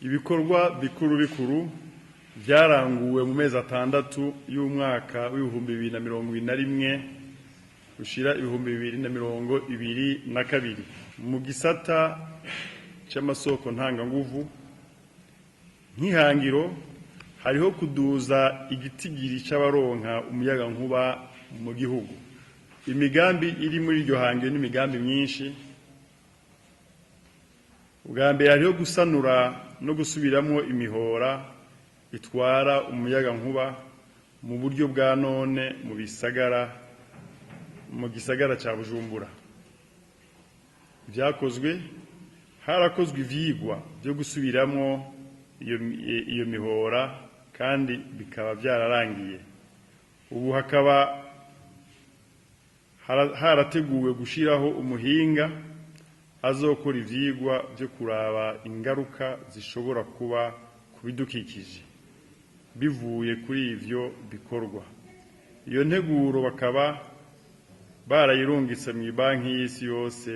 Ibikorwa bikuru bikuru byaranguwe mu mezi 6 y'umwaka w'2021 ushira 2022 mu gisata c'amasoko ntanganguvu, nk'ihangiro hariho kuduza igitigiri c'abaronka umuyagankuba mu gihugu. Imigambi iri muri iryo hangiro n'imigambi myinshi. Ubwa mbere hariho gusanura no gusubiramwo imihora itwara umuyagankuba mu buryo bwa none mu bisagara, mu gisagara ca Bujumbura. Vyakozwe, harakozwe ivyigwa vyo gusubiramwo iyo mihora kandi bikaba vyararangiye. Ubu hakaba harateguwe gushiraho umuhinga azokora ivyigwa vyo kuraba ingaruka zishobora kuba ku bidukikije bivuye kuri ivyo bikorwa. Iyo nteguro bakaba barayirungitse mw'ibanki y'isi yose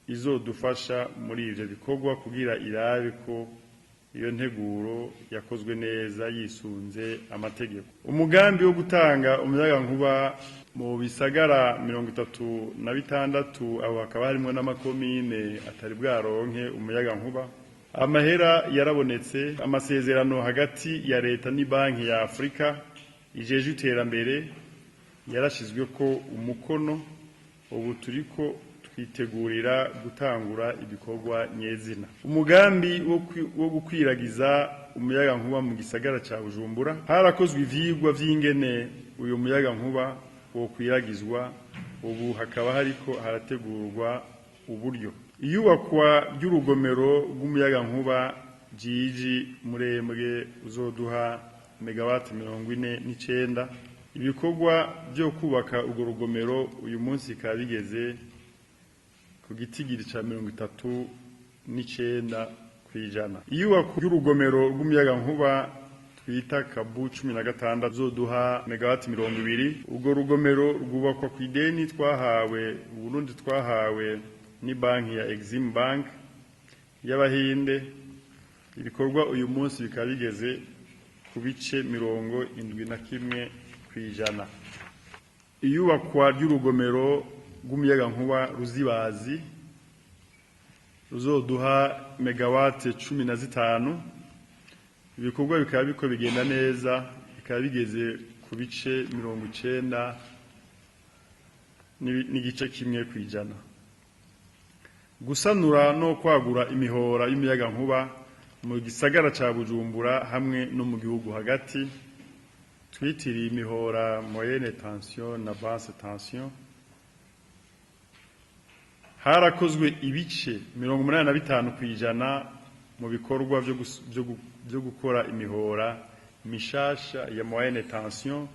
izodufasha muri ivyo bikorwa kugira irabe ko iyo nteguro yakozwe neza yisunze amategeko. Umugambi wo gutanga umuyagankuba mu bisagara 36, aho hakaba harimwo n'amakomine atari bwaronke umuyagankuba. Amahera yarabonetse, amasezerano hagati ya leta n'ibanki ya Afurika ijejwe iterambere yarashizweko umukono. Ubu turiko twitegurira gutangura ibikorwa nyezina. Umugambi wo gukwiragiza umuyagankuba mu gisagara ca Bujumbura, harakozwe ivyigwa vy'ingene uyu muyagankuba wokwiragizwa. Ubu hakaba hariko harategurwa uburyo. Iyubakwa ry'urugomero rw'umuyagankuba Jiji Murembwe uzoduha megawati 49. Ibikorwa vyo kubaka urwo rugomero uyu munsi bikaba bigeze ku gitigiri ca 39%. Iyubakwa ry'urugomero rw'umuyagankuba twita Kabu 16 uzoduha megawati 20. Urwo rugomero rwubakwa ku ideni twahawe Burundi, twahawe ni banki ya Exim Bank y'Abahinde. Ibikorwa uyu munsi bikaba bigeze ku bice 71%. Iyubakwa ry'urugomero rw'umuyagankuba Ruzibazi ruzoduha megawate 15. Ibikorwa bikaba biko bigenda neza, bikaba bigeze ku bice 90.1%. Gusanura no kwagura imihora y'umuyagankuba mu gisagara ca Bujumbura hamwe no mu gihugu hagati, twitiriye imihora moyenne tension na basse tension, harakozwe ibice 85% mu bikorwa vyo gukora imihora mishasha ya moyenne tension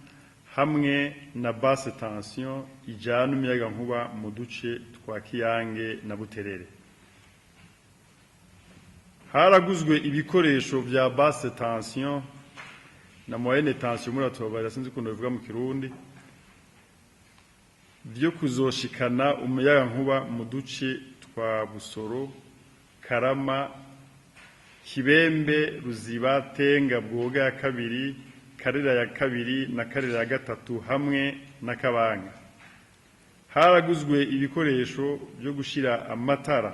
hamwe na basse tension ijana umuyagankuba mu duce twa Kiyange na Buterere. Haraguzwe ibikoresho vya basse tension na moyenne tension, muri atobarira sinzi ukuntu bivuga mu Kirundi, vyo kuzoshikana umuyagankuba mu duce twa Busoro, Karama, Kibembe, Ruziba, Tenga, Bwoga ya kabiri, Karera ya kabiri na Karera ya gatatu hamwe na Kabanga. Haraguzwe ibikoresho vyo gushira amatara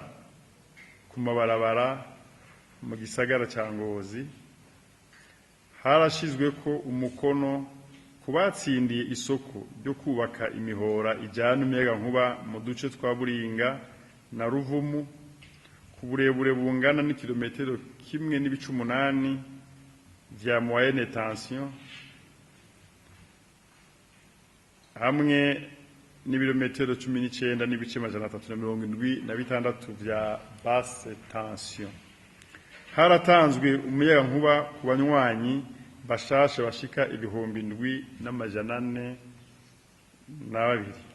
ku mabarabara mu gisagara ca Ngozi. Harashizweko umukono ku batsindiye isoko ryo kubaka imihora ijana umuyagankuba mu duce twa Buringa na Ruvumu ku burebure bungana n'ikilometero 1.8 vya moyenne tension hamwe n'ibirometero 19.376 vya basse tension. Haratanzwe umuyagankuba ku banywanyi bashasha bashika 7402.